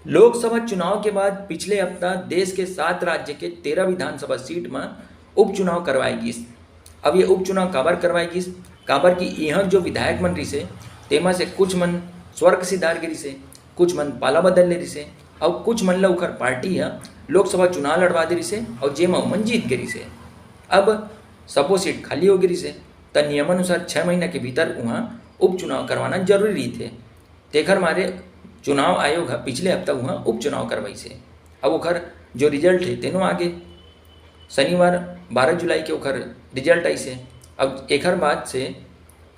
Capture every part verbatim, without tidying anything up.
लोकसभा चुनाव के बाद पिछले हफ्ता देश के सात राज्य के तेरह विधानसभा सीट म उपचुनाव करवाए गिस। अब ये उपचुनाव काबर करवाए गिस? काबर कि इहाँ जो विधायक मन रिसे, तेमा से कुछ मन स्वर्ग सिधार गे रिसे, कुछ मन पाला बदल ले रिसे, अउ कुछ मन ल उखर पार्टी ह लोकसभा चुनाव लड़वा दे रिसे, अउ जेमा उमन जीत गे रिसे। अब सबो सीट खाली हो गे रिसे, त नियमानुसार छह महीना के भीतर उहाँ उपचुनाव करवाना जरूरी रहिथे। तेखर मारे चुनाव आयोग ह पिछले हफ्ता उहाँ उपचुनाव करवाइस हे। अब ओखर जो रिजल्ट हे, तेनो आगे शनिवार बारह जुलाई के ओखर रिजल्ट आइस हे। अब एखर बाद से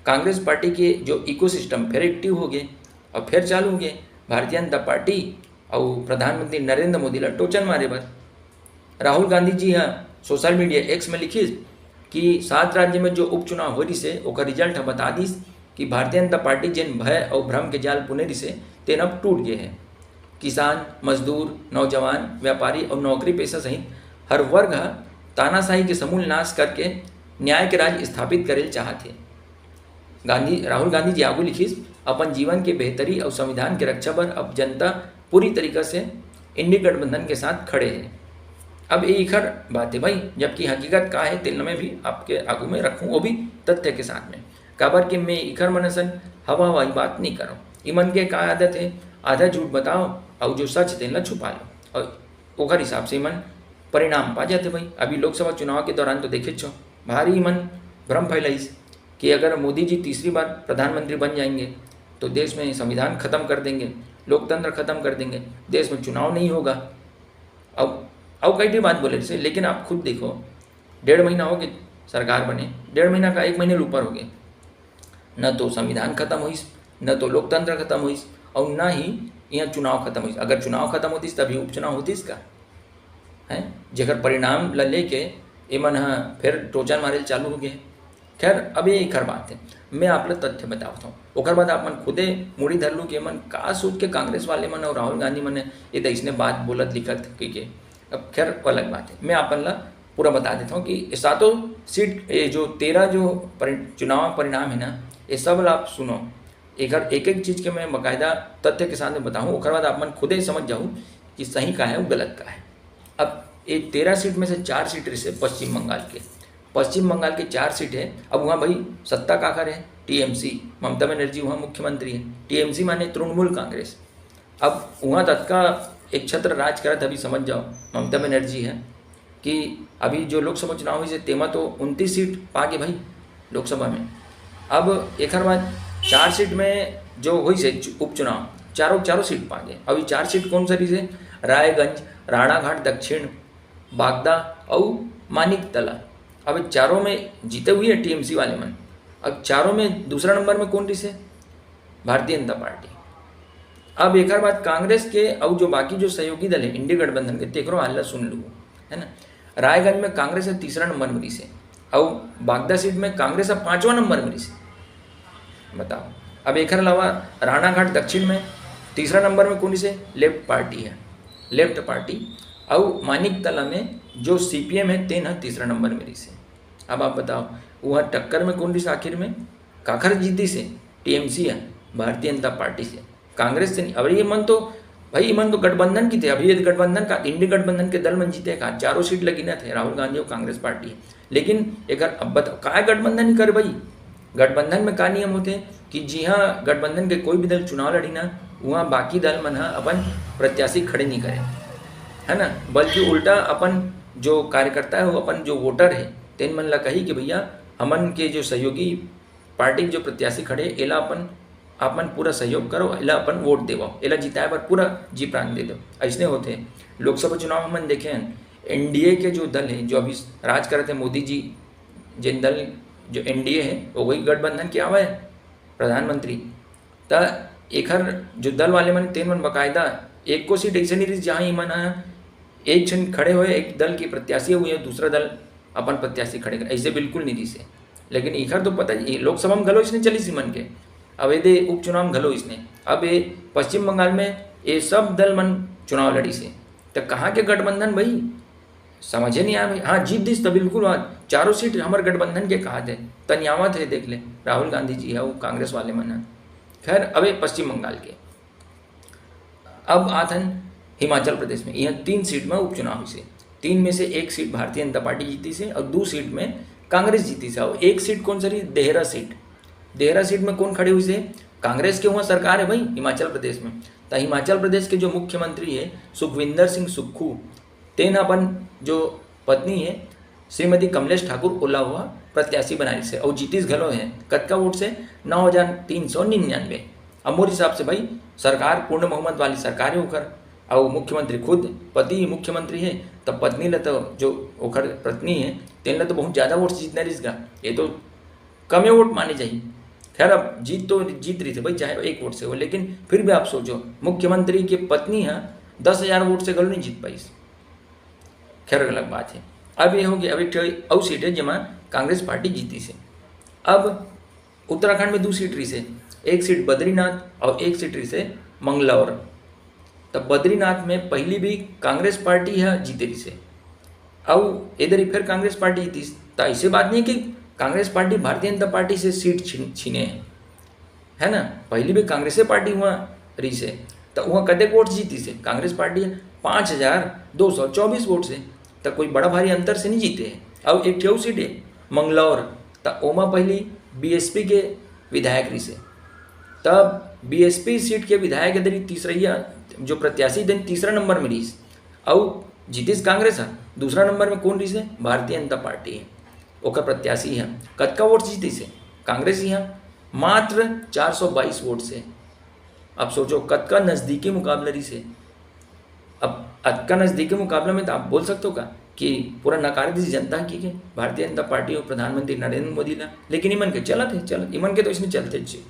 कांग्रेस पार्टी के जो इकोसिस्टम फेर एक्टिव हो गे, अब फेर चालू हो गे भारतीय जनता पार्टी अउ प्रधानमंत्री नरेंद्र मोदी ला टोचन मारे बर। राहुल गांधी जी ह सोशल मीडिया एक्स में लिखिस कि सात राज्य में जो उपचुनाव हो रिसे, ओकर रिजल्ट ह बता दिस कि भारतीय जनता पार्टी जेन भय अउ भ्रम के जाल बुने रिसे, तेन अब टूट गे हे। किसान, मजदूर, नौजवान, व्यापारी अउ नौकरी पेशा सहित हर वर्ग ह तानाशाही के समूल नाश करके न्याय के राज स्थापित करे ल चाहत हे। गांधी, राहुल गांधी जी आगू लिखिस, अपन जीवन के बेहतरी अउ संविधान के रक्षा बर अब जनता पूरी तरीका से इंडी गठबंधन के साथ खड़े हे। अब ये इखर बात हे भाई, जबकि हकीकत का हे, तेन ल मैं भी आपके आगू में रखूं, वो भी तथ्य के साथ में। काबर कि मैं इखर मन असन हवा हवाई बात नहीं करूं। इमन के का आदत हे, आधा झूठ बताओ अउ जो सच तेन ला छुपा लो, अउ ओखर हिसाब से इमन परिणाम पा जाथे भाई। अभी लोकसभा चुनाव के दौरान तो देखेच हो, भारी इमन भ्रम फैलाइस कि अगर मोदी जी तीसरी बार प्रधानमंत्री बन जाएंगे तो देश में संविधान खत्म कर देंगे, लोकतंत्र खत्म कर देंगे, देश में चुनाव नहीं होगा। अब अउ कई ठे बात बोले रिसे, लेकिन आप खुद देखो, डेढ़ महीना हो गे सरकार बने, डेढ़ महीना का एक महीने ले ऊपर हो गे, न तो संविधान खत्म होइस, न तो लोकतंत्र खत्म होइस, अउ न ही इहाँ चुनाव खत्म होइस। अगर चुनाव खत्म होतिस तभी उपचुनाव होतिस का? हैं, जेकर परिणाम ल लेके एमन ह फेर टोचन मारे ल चालू हो गे। खैर, अब ये एकर बात हे, मैं आप ल तथ्य बतावत हूँ, ओकर बाद आप मन खुदे मुड़ी धर लू कि एमन का सोच के कांग्रेस वाले मन अउ राहुल गांधी मन ये त इसने बात बोलत लिखत कहिके। अब खैर, वो अलग बात हे, मैं आप मन ल पूरा बता देता हूँ कि ये सातों सीट, ये जो तेरह जो परि-, चुनाव परिणाम हे ना, ये सब ल आप सुनो, एकर एक एक चीज के मैं बाकायदा तथ्य के साथ में बताहूँ, ओकर बाद आप मन खुदे समझ जाहू कि सही का हे अउ गलत का हे। अब ये तेरह सीट में से चार सीट रिसे पश्चिम बंगाल के, पश्चिम बंगाल के चार सीट हे। अब उहाँ भाई सत्ता काकर हे? टीएमसी, ममता बनर्जी उहाँ मुख्यमंत्री हे। टीएमसी माने तृणमूल कांग्रेस। अब उहाँ ततका एक छत्र राज करत, अभी समझ जाओ, ममता बनर्जी हे कि अभी जो लोकसभा चुनाव होइस हे, तेमा तो उनतीस सीट पा गे भाई लोकसभा में। अब एकर बाद चार सीट में जो होइस हे चु-, उपचुनाव, चारों, चारों सीट पा गे। अब ये चार सीट कौन सा रिसे? रायगंज, राणाघाट दक्षिण, बागदा अउ मानिक तला। अब चारों में जीते हुए टीएमसी वाले मन। अब चारों में दूसरा नंबर में कौन रिसे? भारतीय जनता पार्टी। अब एकर बाद कांग्रेस के अउ जो बाकी जो सहयोगी दल हे इंडी गठबंधन के, तेकरो हाल ला सुन लू, है ना। रायगंज में कांग्रेस ह तीसरा नंबर में रिसे, अउ बागदा सीट में कांग्रेस ह पांचवा नंबर में रिसे। बताओ, अब एकर अलावा राणाघाट दक्षिण में तीसरा नंबर में कौन रिसे? लेफ्ट पार्टी हे, लेफ्ट पार्टी। अउ मानिक तला में जो सीपीएम हे, तेन ह तीसरा नंबर में रिसे। अब आप बताओ, उहाँ टक्कर में कौन रिसे आखिर में? काखर जीतिस हे? टीएमसी हे, भारतीय जनता पार्टी से, कांग्रेस से नहीं। अब ये मन तो, भाई, ये मन तो गठबंधन किथे, अभी ये गठबंधन का, इंडी गठबंधन के दल मन जीते का, चारों सीट ल गिनत हे राहुल गांधी अउ कांग्रेस पार्टी। लेकिन एकर अब बताओ, काय गठबंधन ही कर भाई? गठबंधन में का नियम होथे कि जिहाँ गठबंधन के कोई भी दल चुनाव लड़ी ना, उहाँ बाकी दल मन ह अपन प्रत्याशी खड़े नहीं करे, है ना, बल्कि उल्टा अपन जो कार्यकर्ता हे, वो अपन जो वोटर हे, तेन मन ला कही कि भैया, हमन के जो सहयोगी पार्टी के जो प्रत्याशी खड़े, एला अपन, आप मन पूरा सहयोग करो, एला अपन वोट देवो, एला जिताए बर पूरा जी प्राण दे दो। अइसने होथे। लोकसभा चुनाव हमन देखे हन, एनडीए के जो दल हे, जो अभी राज करत हे, मोदी जी जेन दल, जो एनडीए हे, वो वही गठबंधन के आवय प्रधानमंत्री। त एखर जो दल वाले मन, तेन मन बकायदा एको सीट अइसे नहीं रिहिस, जहाँ इमन ह एक झन खड़े होए, एक दल के प्रत्याशी हुए, दूसरा दल अपन प्रत्याशी खड़े करे, अइसे बिल्कुल नहीं रिहिस हे। लेकिन एखर तो पता ही, लोकसभा में घलो इसने चलिस इमन के, अब एदे उपचुनाव में घलो इसने, अब ये पश्चिम बंगाल में ये सब दल मन चुनाव लड़िस हे, त कहाँ के गठबंधन भाई? समझे नहीं आए भाई। हाँ, जीत दिस त बिल्कुल बात, चारों सीट हमर गठबंधन के कहाथे, तनियावत हे, देख ले, राहुल गांधी जी हे, वो कांग्रेस वाले मन हे। खैर, अबे पश्चिम बंगाल के, अब आथन हिमाचल प्रदेश में, इहाँ तीन सीट में उपचुनाव होइसे। तीन में से एक सीट भारतीय जनता पार्टी जीतिस हे और दू सीट में कांग्रेस जीतिस हे। और एक सीट कौन सा रही? देहरा सीट। देहरा सीट में कौन खड़े होइसे? कांग्रेस के उहाँ सरकार है भाई हिमाचल प्रदेश में। तो हिमाचल प्रदेश के जो मुख्यमंत्री है सुखविंदर सिंह सुक्खू, तेन अपन जो पत्नी है श्रीमती कमलेश ठाकुर ओला हुआ प्रत्याशी बनाइस हे और जीतिस घलो है। कतका वोट से? नौ हजार तीन सौ निन्यानवे। अब मोर हिसाब से भाई सरकार पूर्ण बहुमत वाली सरकार है ओकर, और मुख्यमंत्री खुद पति ही मुख्यमंत्री है, तब पत्नी ल तो, जो ओकर पत्नी है, तेन ल तो बहुत ज़्यादा वोट से जीतना रहिस गा। ये तो कमे वोट माने जाही। खैर, अब जीत तो जीत रहिस हे भाई, चाहे एक वोट से हो, लेकिन फिर भी आप सोचो, मुख्यमंत्री के पत्नी ह दस हजार वोट से घलो नहीं जीत पाइस। खैर, अलग बात है। अब ये हो गया, अब एक ठो अउ सीट है जेमा कांग्रेस पार्टी जीतिस हे। अब उत्तराखंड में दू सीट रहिस हे, एक सीट बद्रीनाथ और एक सीट रहिस हे मंगलौर। तब बद्रीनाथ में पहली भी कांग्रेस पार्टी ह जीते रहिस हे, अउ एदरी फिर कांग्रेस पार्टी जीतिस। त ऐसे बात नहीं कि कांग्रेस पार्टी भारतीय जनता पार्टी से सीट छीन-, छीने हे, है ना? पहली भी कांग्रेसे पार्टी उहाँ रहिस हे, त उहाँ कतेक वोट जीतिस हे कांग्रेस पार्टी? पाँच हजार दो सौ चौबीस वोट से। त कोई बड़ा भारी अंतर से नहीं जीते हे। अउ एक ठो अउ सीट है मंगलौर, त ओमा पहली बीएसपी के विधायक रहिस हे, तब बीएसपी सीट के विधायक एदरी तीसरैया जो प्रत्याशी देन तीसरा नंबर में रहिस, अउ जीतिस कांग्रेस ह। दूसरा नंबर में कौन रहिस हे? भारतीय जनता पार्टी है, ओकर प्रत्याशी है। कतका वोट जीतिस हे कांग्रेस ही ह? मात्र चार सौ बाईस वोट से। अब सोचो, कतका नजदीकी मुकाबला रहिस हे। अब अतका नजदीकी मुकाबला में तो आप बोल सकते हो का कि पूरा नकार दीजिए जनता की के भारतीय जनता पार्टी और प्रधानमंत्री नरेंद्र मोदी ला, लेकिन इमन के चलत है, चलत, इमन के तो इसमें चलते चे।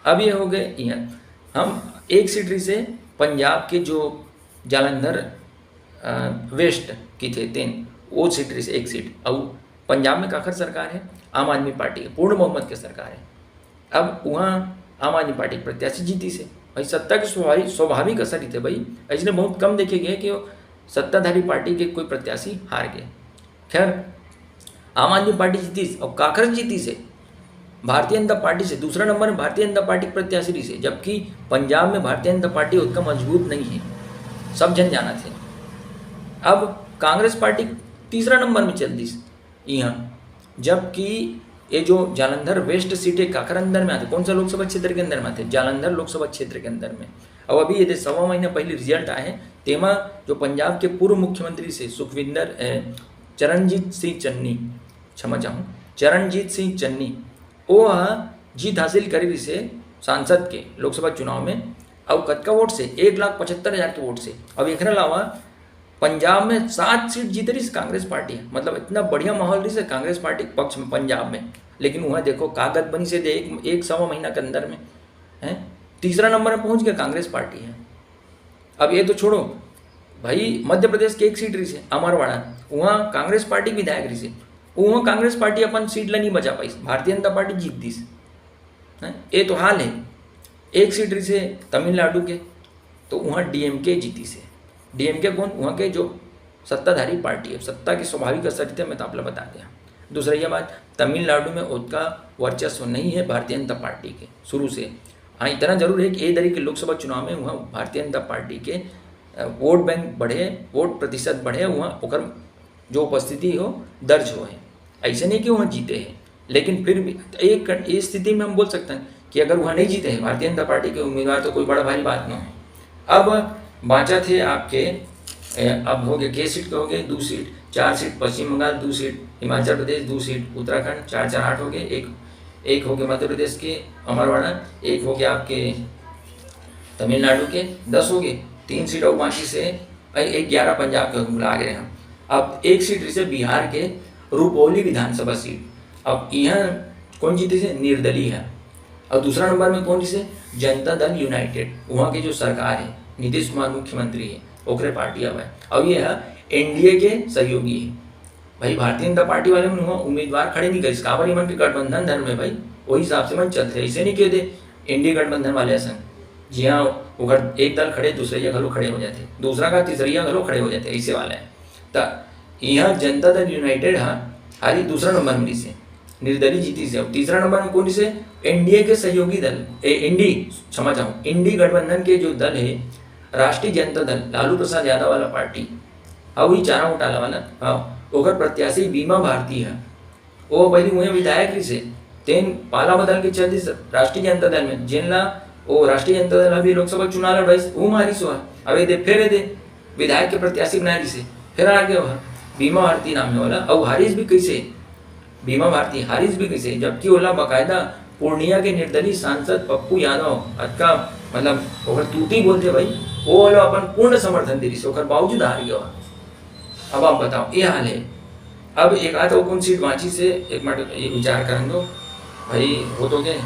अब ये हो गए यहाँ, हम एक सीट रहिस हे पंजाब के जो जालंधर, अ, वेस्ट की थे तेन, वो सीट रहिस हे एक सीट। और पंजाब में काखर सरकार है? आम आदमी पार्टी के, पूर्ण बहुमत के सरकार है। अब उहाँ आम आदमी पार्टी के प्रत्याशी जीतिस हे। भाई, सत्ता के स्वाभाविक, स्वाभाविक असर रहिथे भाई, अइसने बहुत कम देखे गए कि वो सत्ताधारी पार्टी के कोई प्रत्याशी हार गए। खैर, आम आदमी पार्टी जीतिस और काखर जीतिस हे? भारतीय जनता पार्टी से। दूसरा नंबर में भारतीय जनता पार्टी के प्रत्याशी रहिस हे, जबकि पंजाब में भारतीय जनता पार्टी उतना मजबूत नहीं है, सब जन जानथे। अब कांग्रेस पार्टी तीसरा नंबर में चल दिस इहाँ, जबकि ये जो जालंधर वेस्ट सीट है, काखर अंदर में आथे, कौन सा लोकसभा क्षेत्र के अंदर में आथे? जालंधर लोकसभा क्षेत्र के अंदर में। अब अभी ये दे सवा महीना पहले रिजल्ट आए हैं, तेमा जो पंजाब के पूर्व मुख्यमंत्री से सुखविंदर, ए, चरणजीत सिंह चन्नी, क्षमा चाहूँ, चरणजीत सिंह चन्नी, वो ह जीत हासिल करे रहिस हे सांसद के लोकसभा चुनाव में। अउ कतका वोट से? एक लाख पचहत्तर हजार के वोट से। अब एकरे अलावा पंजाब में सात सीट जीते रहिस कांग्रेस पार्टी, मतलब इतना बढ़िया माहौल रहिस हे कांग्रेस पार्टी के पक्ष में पंजाब में। लेकिन वहाँ देखो, का गत बनिस हे दे एक, एक सवा महीना के अंदर में, हैं, तीसरा नंबर में पहुँच गया कांग्रेस पार्टी है। अब ये तो छोड़ो भाई, मध्य प्रदेश के एक सीट रहिस हे अमरवाड़ा, वहाँ कांग्रेस पार्टी के विधायक रहिस हे, वहाँ कांग्रेस पार्टी अपन सीट ला नहीं बचा पाइस, भारतीय जनता पार्टी जीत दिस। हैं, ये तो हाल है। एक सीट रहिस हे तमिलनाडु के, तो वहाँ डीएमके जीतिस हे। डीएमके कौन? वहाँ के जो सत्ताधारी पार्टी है, सत्ता के स्वाभाविक असर रहिथे, मैं तो आप ला बता दिया। दूसरा ये बात, तमिलनाडु में ओतका वर्चस्व नहीं है भारतीय जनता पार्टी के शुरू से। हाँ, इतना जरूर है कि ए दरी के लोकसभा चुनाव में वहाँ भारतीय जनता पार्टी के, अ, वोट बैंक बढ़े, वोट प्रतिशत बढ़े, वहाँ ओकर जो उपस्थिति हो दर्ज हो है। ऐसे नहीं कि वहाँ जीते हैं, लेकिन फिर भी एक, इस स्थिति में हम बोल सकते हैं कि अगर वहाँ नहीं जीते हैं भारतीय जनता पार्टी के उम्मीदवार, तो कोई बड़ा भारी बात ना है। अब बाँचत हे आपके, ए, अब हो गए, के सीट के हो गए, दू सीट, चार सीट पश्चिम बंगाल, दू सीट हिमाचल प्रदेश, दू सीट उत्तराखंड, चार चार आठ हो गए, एक, एक हो गए मध्य प्रदेश के अमरवाड़ा, एक हो गया आपके तमिलनाडु के, दस हो गए, तीन सीट और बाँचिस हे, ए, एक ग्यारह पंजाब के मिला गए हम। अब एक सीट रहिस हे बिहार के रुपौली विधानसभा सीट। अब यहाँ कौन जीतिस हे? निर्दलीय है। और दूसरा नंबर में कौन रहिस हे? जनता दल यूनाइटेड, वहाँ के जो सरकार है, नीतीश कुमार मुख्यमंत्री है, ओकरे पार्टी अब है। और ये है एनडीए के सहयोगी है। भाई, भारतीय जनता पार्टी वाले मन वहाँ उम्मीदवार खड़े नहीं करिस, काबर? इमन के गठबंधन धर्म है भाई, वही हिसाब से मन चलते। ऐसे नहीं कहते एनडीए गठबंधन वाले असन, जिहाँ ओकर एक दल खड़े, दूसरैया घलो खड़े हो जाते, दूसरा का तीसरैया घलो खड़े हो जाते, ऐसे वाला है। त यहाँ जनता दल यूनाइटेड हा हारी, दूसरा नंबर में रहिस हे, निर्दलीय जीतिस हे। और तीसरा नंबर में कौन रहिस हे? एनडीए के सहयोगी दल, ए, एनडी, क्षमा चाहूँ, एनडी गठबंधन के जो दल है, राष्ट्रीय जनता दल, लालू प्रसाद यादव वाला पार्टी, अउ वही चारा घोटाला वाला, हाँ, ओकर प्रत्याशी बीमा भारती ह। वो पहली उहें विधायक रहिसे, तेन पाला बदल के चल दिस राष्ट्रीय जनता दल में, जेन ला वो राष्ट्रीय जनता दल अभी लोकसभा चुनाव लड़वाइस, वो मारिस हुआ। अब ये दे, फिर ये दे विधायक के प्रत्याशी बनाए दिसे, फिर आ गया हुआ। बीमा भारती नाम है वाला, अउ हारिस भी कैसे? बीमा भारती हारिस भी कैसे, जबकि ओला बाकायदा पूर्णिया के निर्दलीय सांसद पप्पू यादव, अतका, मतलब, ओकर तूती बोलते भाई, वो वाला अपन पूर्ण समर्थन दे रही, ओकर बावजूद हार गया। अब आप बताओ, ये हाल है। अब एक आध और कौन सीट बांची से, एक मिनट, ये विचार करन दो भाई, हो तो गए?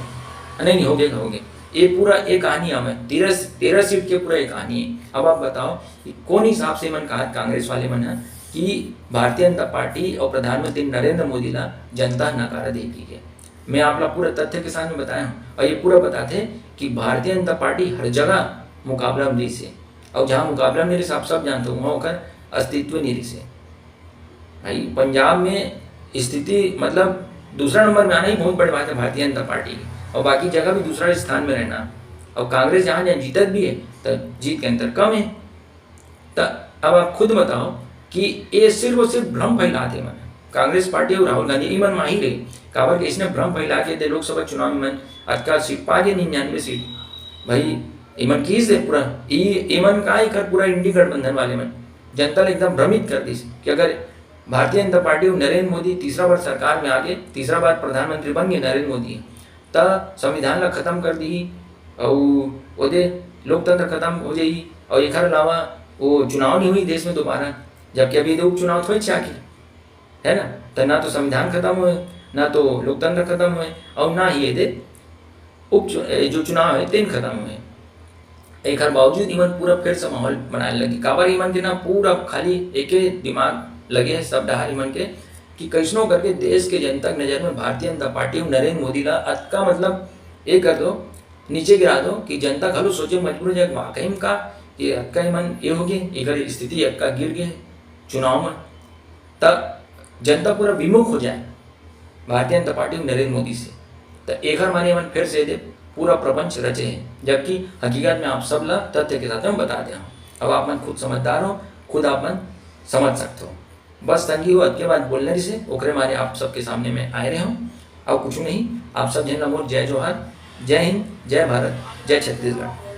नहीं, नहीं, हो गए, हो गए। ये पूरा एक कहानी है, तेरह, तेरह सीट के पूरा एक कहानी है। अब आप बताओ कि कौन हिसाब से मन कहा, कांग्रेस वाले मन है, कि भारतीय जनता पार्टी और प्रधानमंत्री नरेंद्र मोदी ला जनता नकारा दे के। मैं आप ला पूरा तथ्य के साथ में बताया हूँ, और ये पूरा बताते हैं कि भारतीय जनता पार्टी हर जगह मुकाबला में रही से, और जहाँ मुकाबला में रही से, आप सब जानते हो, वहाँ ओकर अस्तित्व नहीं रही से। भाई, पंजाब में स्थिति, मतलब, दूसरा नंबर में आना ही बहुत बड़ी बात है भारतीय जनता पार्टी की, और बाकी जगह भी दूसरा स्थान में रहना। और कांग्रेस जहाँ जहाँ जीतत भी है, तो जीत के अंतर कम है। तो अब आप खुद बताओ कि ये सिर्फ और सिर्फ भ्रम फैलाते मन, कांग्रेस पार्टी और राहुल गांधी, इमन माहिर है। काबर के इसने भ्रम फैला के दे लोकसभा चुनाव में मन अतका सीट पा गए, निन्यानवे सीट। भाई, इमन कीस दे पूरा, ई, इमन का एकर पूरा इंडी गठबंधन वाले मन जनता ला एकदम भ्रमित कर दिस कि अगर भारतीय जनता पार्टी और नरेंद्र मोदी तीसरा बार सरकार में आ गए, तीसरा बार प्रधानमंत्री बन गए नरेंद्र मोदी, त संविधान ला खत्म कर दी, और ओदे लोकतंत्र खत्म हो जाई, और एकर अलावा वो चुनाव नहीं हुई देश में दोबारा, जबकि अभी तो उपचुनाव थोड़ी चाह की, है ना? तो ना तो संविधान खत्म हुए, ना तो लोकतंत्र खत्म हुए, और ना ही ये दे उप चु-, ए, जो चुनाव है, तेन खत्म हुए। एकर बावजूद इमन पूरा फिर से माहौल बनाए लगी। काबर इमन के ना पूरा खाली एके दिमाग लगे है सब डहार इमन के, कि कैसनो करके देश के जनता के नजर में भारतीय जनता पार्टी और नरेंद्र मोदी ला अतका, मतलब, ये कर दो, नीचे गिरा दो कि जनता घलो सोचे मजबूर हो जाए, वाकई में का ये अतका इमन ये हो गए, एकर स्थिति अतका गिर गए चुनाव में। तब जनता पूरा विमुख हो जाए भारतीय जनता पार्टी और नरेंद्र मोदी से। तो एकर माने मन फिर से दे पूरा प्रपंच रचे हैं, जबकि हकीकत में आप सब ला तथ्य के साथ में बता दे हूँ। अब आप मन खुद समझदार हो, खुद आप मन समझ सकते हो। बस संगी हो, अतके बात बोलने से ओकरे मारे आप सबके सामने में आए रहे हूँ। अब कुछ नहीं, आप सब झन ला मोर जय जोहार, जय हिंद, जय भारत, जय छत्तीसगढ़।